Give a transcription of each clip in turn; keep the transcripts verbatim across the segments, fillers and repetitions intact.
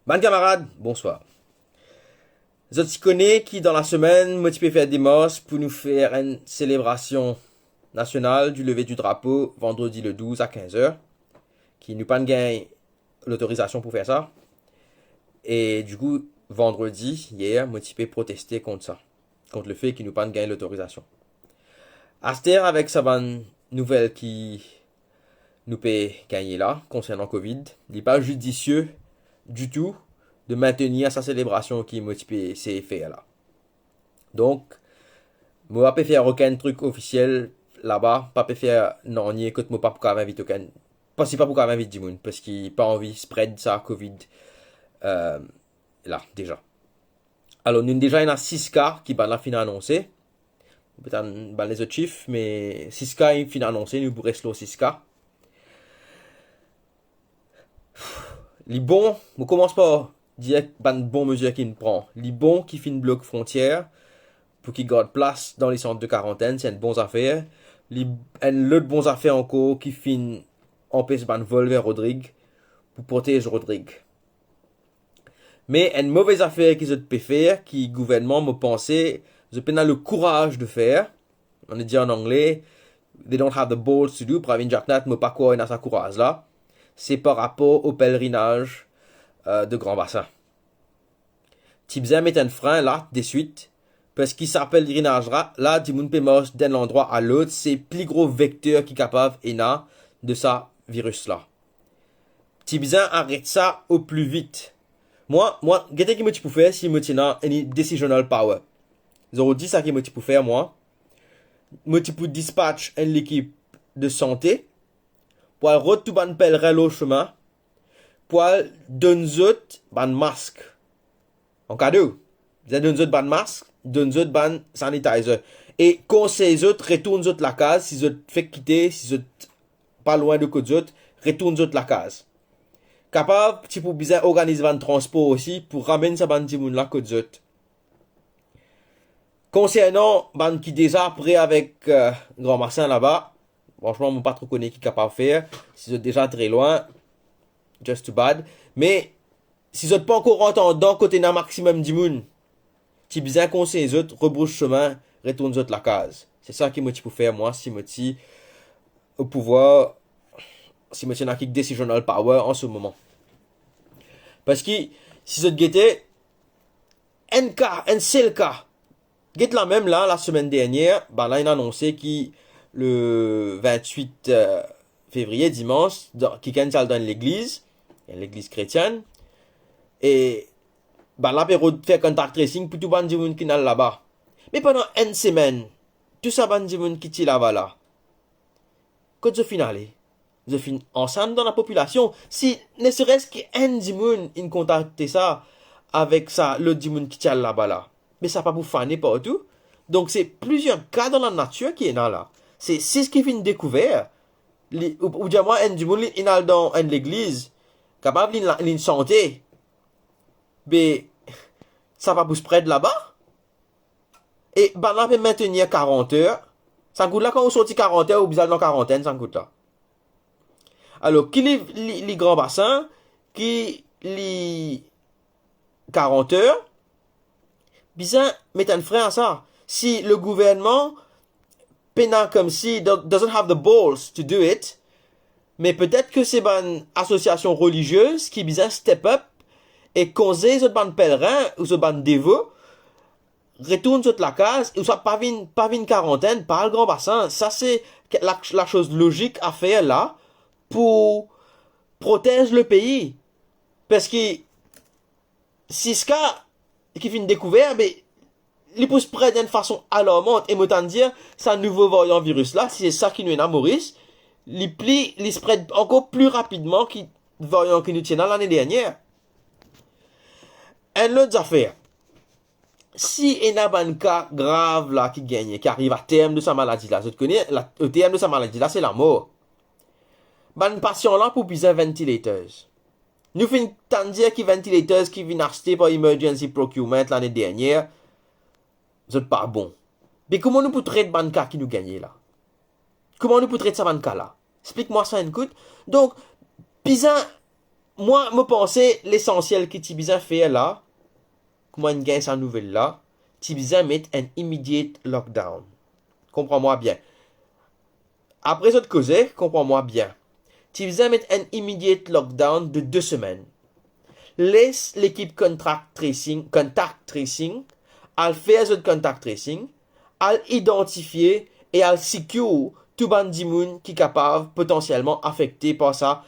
Bann kamarad, bonswar. Zot ti kone ki dan lasemenn, mo ti pe fer demars pou nou fer enn selebrasion nasional du lever du drapeau vandredi le douz a kinz er, ki nou pa'nn gagn lotorizasion pou fer sa. E dikou, vandredi, yer, mo ti pe proteste kont sa, kont lefe ki nou pa'nn gagn lotorizasion. Aster, avek sa bann nouvel ki nou pe gagne la, konsernan Covid, li pa zidisie ditou de maintenir sa selebrasion ki mo ti pe esey fer la. Donk, mo pa pe fer okenn trik ofisiel laba, pa pe fer nanye kot mo pa pou kav invit okenn, parski pa pou kav invit dimoun, parski pa anvi spread sa Covid, euh, la, deza. Alor, nou deza ena sis ka ki bann la finn anonse. Mo pe tann bann lezot sif, me sis ka inn finn anonse, nou pou res lor sis ka. Li bon, mo koumans par dir bann bon mezir ki'nn pran. Li bon ki finn blok frontier pou ki gard plas dan lesant de karantenn, se enn bon zafer. Li, enn lot bon zafer ankor ki finn anpes bann vol ver Rodrig, pou protez Rodrig. Me enn move zafer ki zot pe fer, ki gouvernman, mo panse, zot pena lekouraz de fer, on dit en anglais, they don't have the balls to do, Pravin Jagannath, mo pa krwar ena sa kouraz la, se par rapor o pelerinaz, euh, de Grand Bassin. Ti bizin met enn frin la, deswit, parski sa pelerinaz la, la, dimoun pe mars d'enn landrwa a lot, se pli gro vekter ki kapav ena de sa viris la. Ti bizin aret sa o pli vit. Mwa, mwa, gete ki mo ti pou fer si mo ti ena any decisional power. Zot dir sa ki mo ti pou fer, mwa. Mo ti pou dispatch enn lekip de sante pou al rod tou bann pelrin lor sime, pou al donn zot bann mask an kado. Bizin donn zot bann mask, donn zot bann sanitizer. E konsey zot retourn zot lakaz, si zot fek kite, si zot pa lwin de kot zot, retourn zot lakaz. Kapav, ti pou bizin organiz bann transpor osi pou ramenn sa bann dimoun la kot zot. Konsernan bann ki deza pre avek, euh, Grand Bassin laba, fransman, mo pa tro kone ki kapav fer. Si zot deza tre lwin, just too bad. Me si zot pankor rant andan kot ena maximum dimoun, ti bizin konsey zot rebrouy sime, retourn zot lakaz. Se sa ki mo ti pou fer, mwa, si mo ti o pouvwar, si mo ti ena kik decisional power an se moman. Parski, si zot gete, enn ka, enn sel ka. Get lamem la, lasemenn dernier, bann la inn anonse ki le vintwit, euh, fevriye, dimans, dan, kikenn ti al dan enn legliz, enn legliz kretienn, e bann la pe rod fer contact tracing pou tou bann dimoun ki'nn al laba. Me pandan enn semenn, tou sa bann dimoun ki ti laba la, kot zot finn ale? Zot finn ansam dan lapopilasion. Si ne seres ki enn dimoun inn kontakte sa avek sa lot dimoun ki ti al laba la, me sa pa pou fane partou. Donk, se plizier ka dan lanatir ki ena la. Se sis ki finn dekouver. Li, ou, ou dir mwa, enn dimoun li inn al dan enn legliz, kapav li, li inn sante, be sa pa pou spread laba? E bann la pe maintenir karant er. Sa kout la, kan ou sorti karant er, ou bizin al dan karantenn, sa kout la. Alor, ki li, li, li Grand Bassin, ki li karant er, bizin met enn frin a sa. Si le gouvernman pena koumsi, do-, doesn't have the balls to do it, me petet ke se bann asosiasion reliziez ki bizin step up e konsey zot bann pelrin ou zot bann devo, retourn zot lakaz, ouswa pa vinn, pa vinn karantenn, pa al Grand Bassin. Sa se ke-, la, lasoz lozik a fer la pou protez lepei. Parski sis ka ki finn dekouver, be, li pou spread enn fason alarmant. E mo tann dir, sa nouvo varyan viris la, si se sa ki nou ena Moris, li pli, li spread ankor pli rapidman ki varyan ki nou ti ena lane dernier. Enn lot zafer, si ena bann ka grav la ki gagne, ki ariv a term de sa maladi la, zot kone, la, o term de sa maladi la, se lamor. Bann pasian la pou bizin ventilators. Nou finn tann dir ki ventilators ki vinn aste par emergency procurement lane dernier, zot pa bon. Be kouma nou pou tret bann ka ki nou gagne la? Kouma nou pou tret sa bann ka la? Explik mwa sa enn kout. Donk, bizin mwa, mo panse lesansiel ki ti bizin fer la, kouma inn gagn sa nouvel la, ti bizin met enn immediate lockdown. Konpran mwa bien. Apre zot koze, konpran mwa bien. Ti bizin met enn immediate lockdown de de semenn. Les lekip contact tracing, contact tracing, al fer zot contact tracing, al idantifie e al secure tou bann dimoun ki kapav potansielman afekte par sa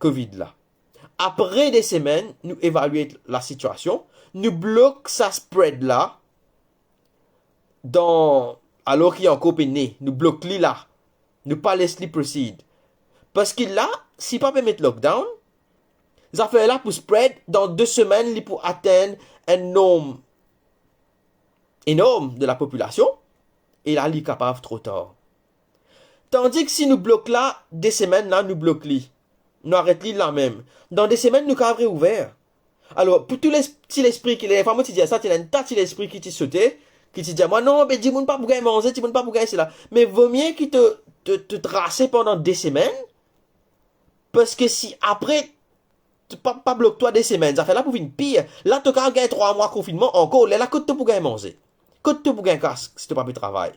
COVID la. Apre de semenn, nou evalie lasitiasion, nou blok sa spread la, dan, alor ki ankor pe ne, nou blok li la, nou pa les li proceed. Parski la, si pa pe met lockdown, zafer la pou spread, dan de semenn, li pou atenn enn norm enorm de lapopilasion, e la, li kapav tro tar. Tandis si nou blok la, de semenn la, nou blok li. Nou aret li la mem. Dan de semenn, nou kapav reouver. Alor, pou tou les-, ti lespri ki, lerla mo ti dir sa, ti ena enn ta ti lespri ki ti sote, ki ti dir mwa, "Non, be dimoun pa pou gagn manze, dimoun pa pou gagn sela." Me vomie ki to, to, to trase pandan de semenn, parski si apre, to pa, pa blok twa de semenn, zafer la pou vinn pir. La, to kapav gagn trwa mwa konfinnman ankor, lerla kot to pou gagn manze? Kot to pou gagn kas si to pa pe travay?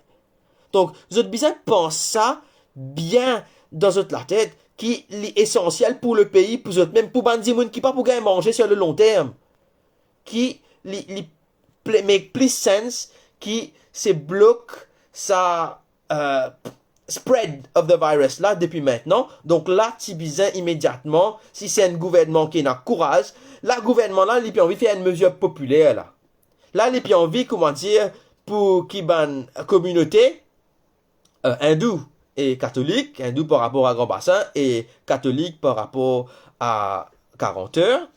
Donk, zot bizin pans sa bien dan zot latet, ki li esansiel pou lepei, pou zot mem, pou bann dimoun ki pa pou gagn manze sur le long terme, ki li, li pl-, make plis sense ki se blok sa, euh, spread of the virus la depi aster. Donk la, ti bizin imediatman, si se enn gouvernman ki ena kouraz, la, gouvernman la, li pe anvi fer enn mezir popiler la. La, li pe anvi, kouma dir, pou ki bann kominote, euh, indou e katolik, indou par rapor a Grand Bassin e katolik par rapor a Quarante Heures,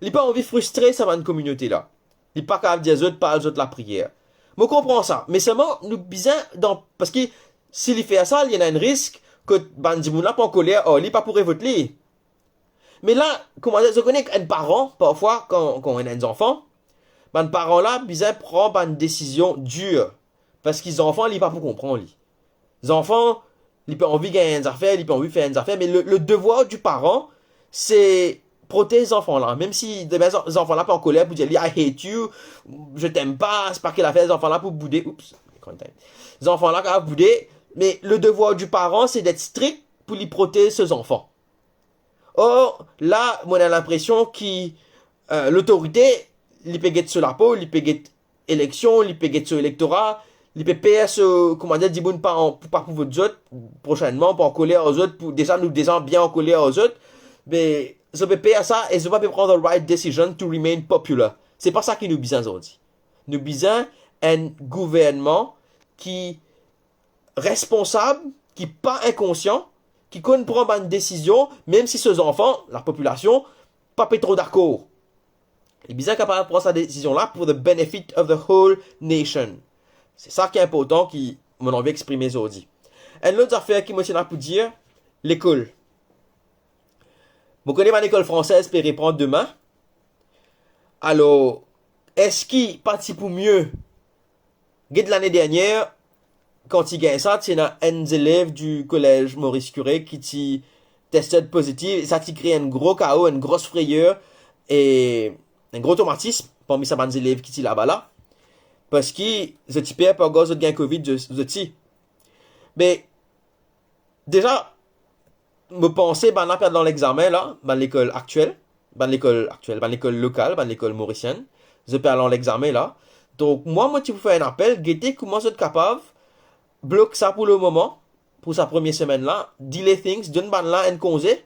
li pa anvi fristre sa bann kominote la. Li pa kapav dir zot pa al zot lapriyer. Mo konpran sa, me selman nou bizin dan, parski si li fer sa, li ena enn risk kot bann dimoun la pou ankoler ar li, pa pou revot li. Me la, kouma dir, zot kone enn paran, parfwa, kan, kan ena enn zanfan, bann paran la bizin pran bann desizion dir, parski zanfan, li pa pou konpran li. Zanfan, li pe anvi gagn enn zafer, li pe anvi fer enn zafer, me le, le devoir du parent, se protez zanfan la. Mem si demin zan-, zanfan la pe ankoler pou dir li, "I hate you, je t'aime pas, se pa kel afer," zanfan la pou boude, oops, zanfan la kapav boude, me le devoir du parent, se d'être strict pou li protez so zanfan. Or, la, mo ena linpresion ki, euh, lotorite, li pe get so lapo, li pe get eleksion, li pe get so elektora, li pe per so, kouma dir, dimoun pa an-, pa pou vot zot prosennman, pou ankoler ar zot, pou, deza nou deza bien ankoler ar zot, me zot pe per sa e zot pa pe pran the right decision to remain popular. Se pa sa ki nou bizin zordi. Nou bizin enn gouvernman ki responsab, ki pa inkonsian, ki konn pran bann desizion, mem si so zanfan, lapopilasion, pa pe tro dakor. Li bizin kapav pran sa desizion la for the benefit of the whole nation. Se sa ki inportan ki mo anvi exprime zordi. Enn lot zafer ki mo ti ena pou dir, lekol. Mo kone bann lekol fransez pe repran demin. Alor, eski pa ti pou mie Get lane dernier, kan ti gagn sa, ti ena enn zelev du collège Maurice Curie ki ti tested pozitiv, e sa ti kree enn gro kao, enn gros frayer, e enn gro tromatism parmi sa bann zelev ki ti laba la, parski zot ti per par zot gagn COVID, zot, zot ti. Me deza, mo panse bann la pe al dan lexame la, bann lekol aktiel, bann lekol aktiel, bann lekol lokal, bann lekol morisien, zot pe al dan lexame la. Donk, mwa, mo ti pou fer enn apel, gete kouma zot kapav blok sa pou lemoman, pou sa premie semenn la, delay things, donn bann la enn konze,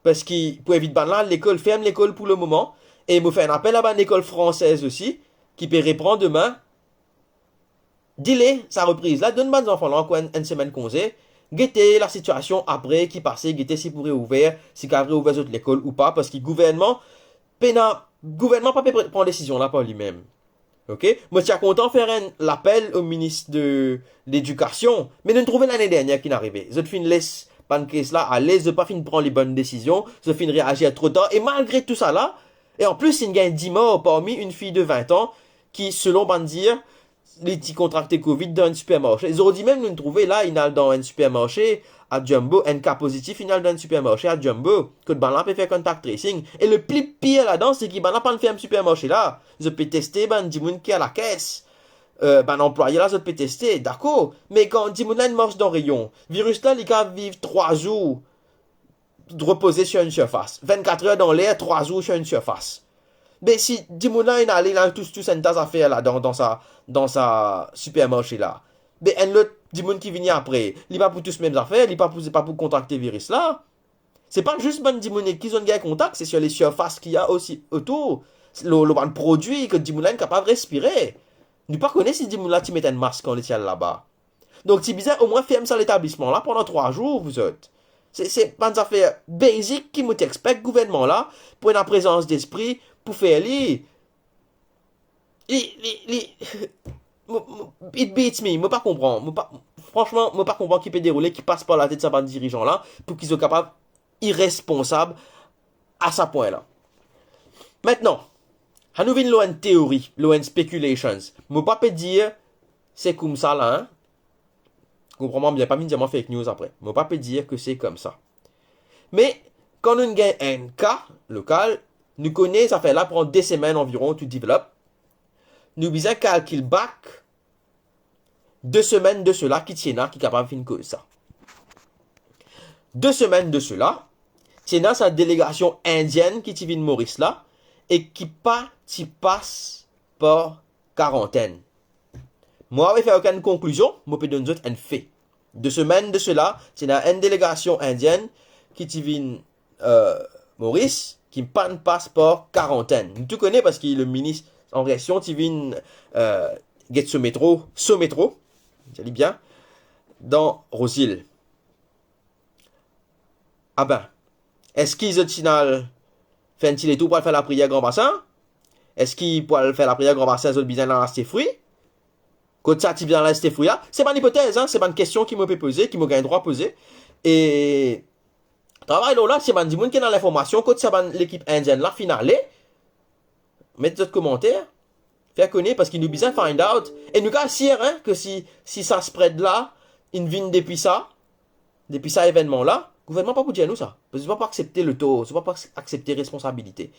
parski pou evit bann la al lekol, ferm lekol pou lemoman, e mo fer enn apel a bann lekol fransez osi, ki pe repran demin, delay sa repriz la, donn bann zanfan la ankor enn, enn semenn konze, gete lasitiasion apre ki pase, gete si pou reouver, si kapav reouver zot lekol ou pa, parski gouvernman pena, gouvernman pa pe pre-, pran desizion la par limem. Ok? Mo ti a kontan fer enn lapel o minis de ledikasion, me nou trouve lane dernier ki'nn arive. Zot finn les bann kes la ale, zot pa finn pran lebonn desizion, zot finn reazir tro tar, e malgre tou sa la, e anplis, inn gagn dis mor parmi enn fiy de vin an ki, selon bann dir, li ti kontrakte covid dan enn sipermarse. Zordi mem nou trouve la, inn al dan enn sipermarse a Jumbo, enn ka pozitif, inn al dan enn sipermarse a Jumbo, kot bannla pe fer contact tracing. E le pli pir ladan, se ki bannla pa'nn ferm sipermarse la. Zot pe teste bann dimoun ki a lakes. Eh, bann anplwaye la, zot pe teste, dakor. Me kan dimoun la inn mars dan reyon, viris la, li kav viv trwa zour repoze sur enn sirfas. Vennkat er dan ler, trwa zour sur enn sirfas. Be si dimoun la inn ale, inn al tous, tous enn ta zafer la dan, dan sa, dan sa sipermarse la. Be enn lot dimoun ki vini apre, li pa pou tous mem zafer, li pa pou, pa pou kontrakte viris la. Se pa zis bann dimoun ek ki zot inn gagn kontak, se sur le sirfas ki a osi otour, lor, lor bann prodwi ki dimoun la inn kapav respire. Nou pa kone si dimoun la ti met enn mask kan li ti al laba. Donk, ti bizin omwin ferm sa letablisman la pandan trwa zour, zot. Se, se bann zafer basic ki mo ti expect gouvernman la pou ena prezans despri pou fer li. Li, li, li, mo, mo, it beats me, mo pa konpran. Mo pa, fransman, mo pa konpran ki pe deroule, ki pas par latet sa bann dirizan la, pou ki zot kapav iresponsab a sa pwin la. Aster, anou vinn lor enn teori, lor enn speculations. Mo pa pe dir se koumsa la, hein. Konpran mwa bien, pa vinn dir mwa fake news apre. Mo pa pe dir ke se koumsa. Me, kan nou gagn enn ka lokal, nou kone zafer la pran de semenn anviron to develop. Nou bizin kalkil back de semenn de sela ki ti ena ki kapav finn koz sa. De semenn de sela, ti ena sa delegasion indienn ki ti vinn Moris la e ki pa ti pas par karantenn. Mo pa pe fer okenn konklizion, mo pe donn zot enn fe. De semenn de sela, ti ena enn delegasion indienn ki ti vinn, eh, Moris, ki pa'nn pas par karantenn. Nou tou kone parski le minis an kestion ti vinn, eh, get so metro, so metro, dir li bien, dan Rose Hill. Abe, eski zot ti inn al fer enn ti letour pou al fer lapriyer Gran Basin? Eski pou al fer lapriyer Gran Basin, zot bizin al aste fri? Kot sa ti bizin al aste fri la? Se bann ipotez, hein, se bann kestion ki mo pe poze, ki mo gagn drwa poze. E travay lor la, si bann dimoun ki ena linformasion kot sa bann lekip indienn la finn ale, met zot komanter, fer kone, parski nou bizin find out. E nou kav sir, hein, ke si, si sa spread la inn vinn depi sa, depi sa evennman la, gouvernman pa pou dir nou sa. Parski zot pa pou aksepte letor, zot pa pou aksepte responsabilite.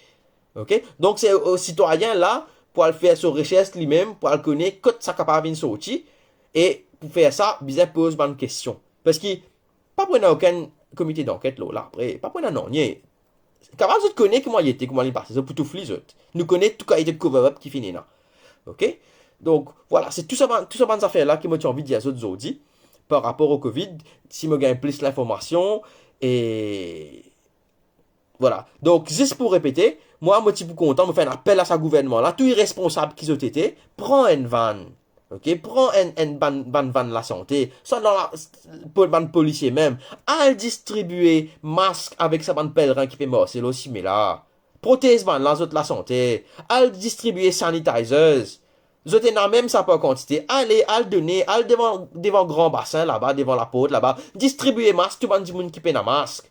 Ok? Donk, se o sitwayin la pou al fer so resers limem, pou al kone kot sa kapav vinn sorti, e pou fer sa, bizin poz bann kestion. Parski pa pou ena okenn komite danket lor la, apre, pa pou ena nanye. Kapav zot kone kouma li ete, kouma li pase, zot pou touf li zot. Nou kone tou kalite cover up ki finn ena. Ok? Donk, vwala, se tou sa bann, tou sa bann zafer la ki mo ti anvi dir zot zordi, par rapor o covid, si mo gagn plis linformasion, e vwala. Donk, zis pou repete, mwa, mo ti pou kontan, mo fer enn apel a sa gouvernman la, tou iresponsab ki zot ete, pran enn vann. Ok, pran enn, enn bann, bann vann lasante, swa dan la, pou bann polisie mem, al distribie mask avek sa bann pelrin ki pe marse lor sime la. Protez bannla zot lasante, al distribie sanitizers. Zot ena mem sa par kantite, ale, al done, al devan, devan Gran Basin laba, devan laport laba, distribie mask tou bann dimoun ki pena mask.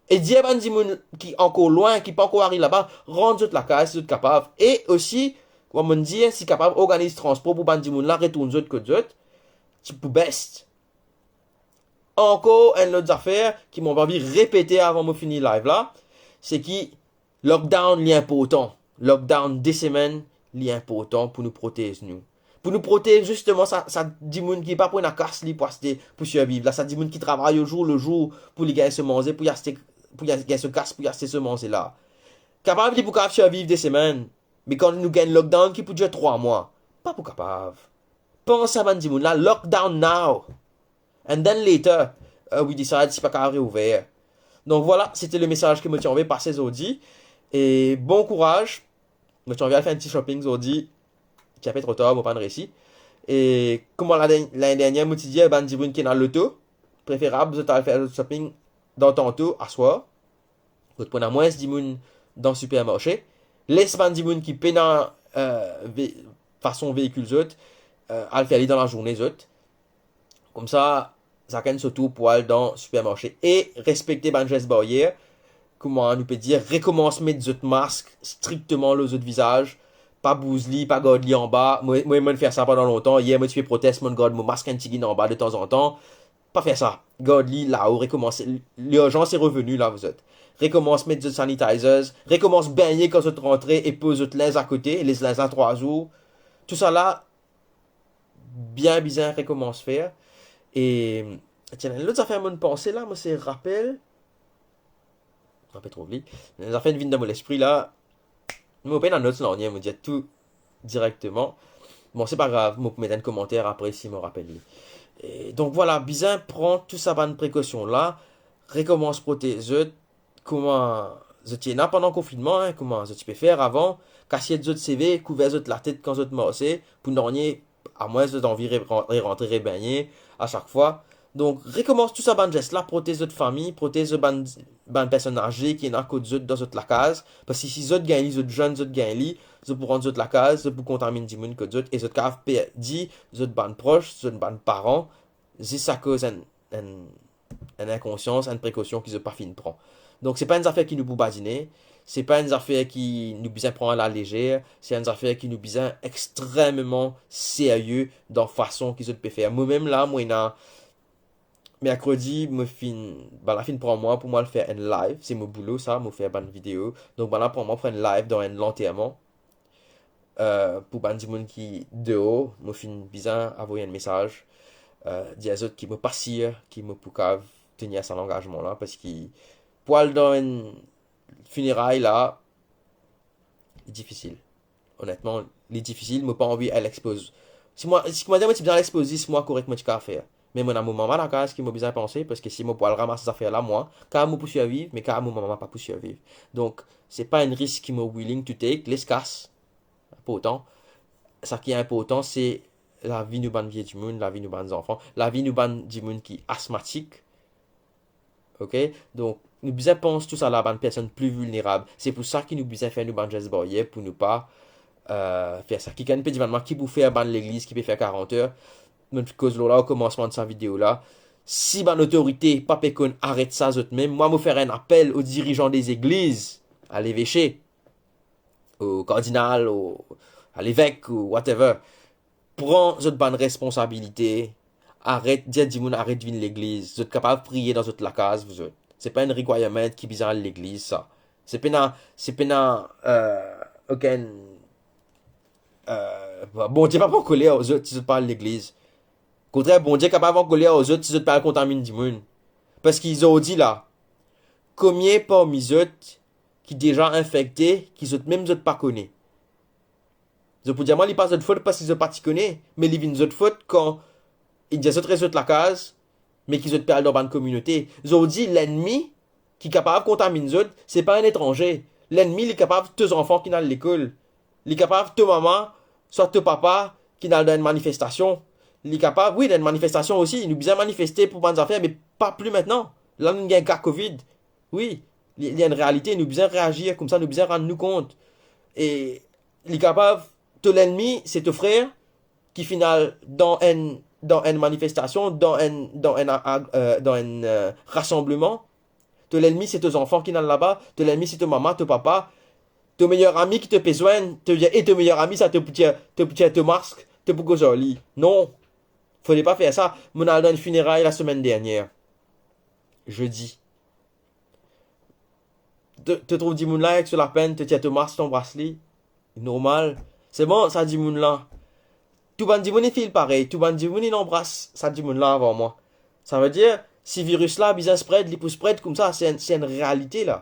E dir bann dimoun ki ankor lwin, ki pankor ariv laba, rant zot lakaz si zot kapav. E osi, kouma mo'nn dir, si kapav, organiz transpor pou bann dimoun la retourn zot kot zot, ti pou best. Ankor enn lot zafer ki mo anvi repete avan mo fini live la, se ki lockdown, li inportan. Lockdown de semenn, li inportan pou nou protez nou. Pou nou protez zisteman sa, sa dimoun ki pa pou ena kas li pou aste, pou sirviv la, sa dimoun ki travay ozour le zour pou li gagn so manze, pou li aste, pou li gagn so kas, pou li aste so manze la. Kapav li pou kapav sirviv de semenn, me kan nou gagn lockdown ki pou dir trwa mwa, pa pou kapav. Pans a bann dimoun la, lockdown now. And then later, uh, we decide si pa kapav reouver. Donk vwala, sete le mesaz ki mo ti anvi pase zordi. E bon kouraz. Mo ti anvi al fer enn ti shopping zordi. Ti inpe tro tar, mo pa'nn resi. E kouma lane, lane dernier, mo ti dir bann dimoun ki ena loto, preferab zot al fer zot shopping dan tanto, aswar. Kot pou ena mwins dimoun dan sipermarse. Les bann dimoun ki pena, eh, ve-, fason veikil zot, eh, al fer li dan lazourne zot. Koumsa, sakenn so tour pou al dan sipermarse. E respekte bann zes baryer, kouma nou pe dir, rekoumans met zot mask strikteman lor zot vizaz, pa bouz li, pa gard li anba. Mwa, mwa, mo'nn fer sa pandan lontan. Yer, mo ti pe protest, mo'nn gard mo mask enn tigit anba detanzantan. Pa fer sa. Gard li lao, rekomans. Lersan se reveni la, zot. Rekomans met zot sanitizers, rekomans begne kan zot rantre e poz zot linz akote, les linz la trwa zour. Tousala, bien bizin rekomans fer. E, ti ena enn lot zafer mo'nn panse la, mo se rapel. Mo pe trouv li. Enn zafer inn vinn dan mo lespri la. Mo pena not nanye, mo dir tou direkteman. Bon, se pa grav, mo pou met enn komanter apre si mo rapel li. E, donk vwala, bizin pran tou sa bann prekosion la, rekomans protez zot, kouma zot ti ena pandan konfinnman, hein, kouma zot ti pe fer avan, kasiet zot seve, kouver zot latet kan zot marse, pou nanye, amwins zot anvi re-, ran-, re-, rantre rebegne a sak fwa. Donk, rekomans tou sa bann zes la, protez zot fami, protez zot bann, bann personn aze ki ena kot zot dan zot lakaz, parski si zot gagn li, zot zenn, zot gagn li, zot pou rant zot lakaz, zot pou kontaminn dimoun kot zot, e zot kapav perdi zot bann pros, zot bann paran, zis akoz enn, enn, enn inkonsians, enn prekosion ki zot pa finn pran. Donk, se pa enn zafer ki nou pou badine, se pa enn zafer ki nou bizin pran alalezer, se enn zafer ki nou bizin extrememan serye dan fason ki zot pe fer. Mwa mem la, mo ena, merkredi, mo finn, bann la finn pran mwa pou mo al fer enn live, se mo boulo sa, mo fer bann video. Donk, bann la pran mwa pou fer enn live dan enn lanterman. Eh, pou bann dimoun ki deor, mo finn bizin avoy enn mesaz, eh, dir zot ki mo pa sir ki mo pou kav tenir sa langazman la, parski pou al dan enn fineray la, li difisil. Onetman, li difisil, mo pa anvi al expoz. Si mwa, si mwa dir mo ti bizin al expoz zis mwa, korek, mo ti kav fer. Me mo ena mo mama lakaz ki mo bizin panse, parski si mo pou al ramas zafer la, mwa, ka mo pou sirviv, me ka mo mama pa pou sirviv. Donk, se pa enn risk ki mo willing to take, les kas. Inportan. Sa ki inportan, se lavi nou bann vie dimoun, lavi nou bann zanfan, lavi nou bann dimoun ki asmatik. Ok? Donk, nou bizin pans tou sa la, bann personn pli vilnerab. Se pou sa ki nou bizin fer nou bann zes baryer pou nou pa, eh, fer sa. Kikenn pe dimann mwa ki pou fer bann legliz ki pe fer karant er. Mo finn koz lor la o komansman de sa video la. Si bann otorite pa pe konn aret sa zot mem, mwa mo fer enn apel o dirizan de legliz, a leveke, o kardinal, o, a levek, o whatever. Pran zot bann responsabilite, aret dir dimoun aret vinn legliz. Zot kapav priye dan zot lakaz, zot. Se pa enn requirement ki bizin al legliz, sa. Se pena, se pena, eh, okenn, eh, Bondie pa pou ankoler ar zot si zot pa al legliz. Kontrer, Bondie kapav ankoler ar zot si zot pe al kontaminn dimoun. Parski zordi la, konbien parmi zot ki deza infekte, ki zot mem zot pa kone? Zot pou dir mwa li pa zot fot parski zot pa ti kone, me li vinn zot fot kan li dir zot res zot lakaz, me ki zot pe al dan bann kominote. Zordi, lennmi ki kapav kontaminn zot, se pa enn etranze. Lennmi, li kapav to zanfan ki'nn al lekol. Li kapav to mama, swa to papa ki'nn al dan enn manifestasion. Li kapav, wi, dan enn manifestasion osi, nou bizin manifeste pou bann zafer, me pa pli aster. La, nou gagn ka covid. Wi, li, li enn realite, nou bizin reazir koumsa, nou bizin rann nou kont. E li kapav, to lennmi, se to frer ki finn al dan enn, dan enn manifestasion, dan enn, dan enn, eh, dan enn, eh, rasanbleman. To lennmi, se to zanfan ki'nn al laba. To lennmi, se to mama, to papa. To meyer ami ki to pe zwenn, to dir, "E to meyer ami sa, to pou tir, to pou tir to mask, to pou koz ar li." Non. Fode pa fer sa. Mo'nn al dan enn fineray lasemenn dernier. Zedi. To, to trouv dimoun la ek so lapenn, to tir to mask, to anbras li. Normal. Se bon, sa dimoun la. Tou bann dimoun inn feel parey, tou bann dimoun inn anbras sa dimoun la avan mwa. Savedir, si viris la bizin spread, li pou spread koumsa, se enn, se enn realite la.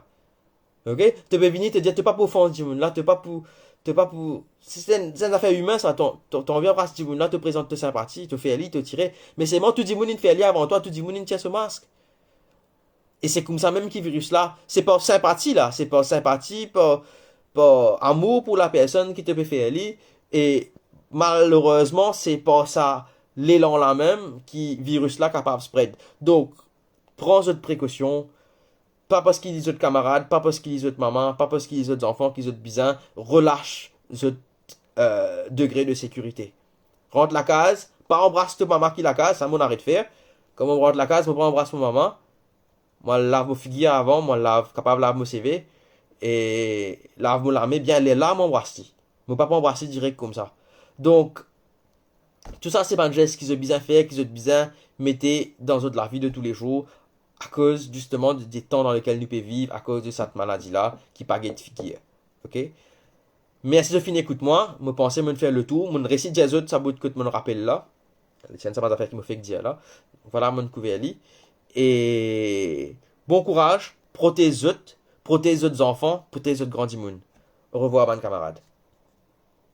Ok? To pe vini, to dir, to pa pou ofans dimoun la, to pa pou, to pa pou, se, se enn, se enn zafer imin sa, to, to, to anvi anbras dimoun la, to prezant to sinpati, to fer li, to tire. Me selman tou dimoun inn fer li avan twa, tou dimoun inn tir so mask. E se koumsa mem ki viris la, se par sinpati la, se par sinpati, par, par amour pou lapersonn ki to pe fer li, e malerezman, se par sa lelan la mem ki viris la kapav spread. Donk, pran zot prekosion, pa parski li zot kamarad, pa parski li zot mama, pa parski li zot zanfan ki zot bizin relax zot, eh, degre de sekirite. Rant lakaz, pa anbras to mama ki lakaz, sa mo'nn aret fer. Kan mo rant lakaz, mo pa anbras mo mama. Mo al lav mo figir avan, mo al lav, kapav lav mo seve, e lav mo lame bien, lerla mo anbras li. Mo pa pou anbras li direk koumsa. Donk, tou sa se bann zes ki zot bizin fer, ki zot bizin mete dan zot lavi de toulezour, akoz, zisteman, de, de tan dan lekel nou pe viv, akoz de sa maladi la, ki pa get figir. Ok? Mersi zot finn ekout mwa, mo panse mo'nn fer letour, mo'nn resi dir zot sa bout kot mo'nn rapel la. Tienn sa bann zafer ki mo fek dir la. Vwala, mo'nn kouver li. E bon kouraz, protez zot, protez zot zanfan, protez zot gran dimoun. Orevwar bann kamarad.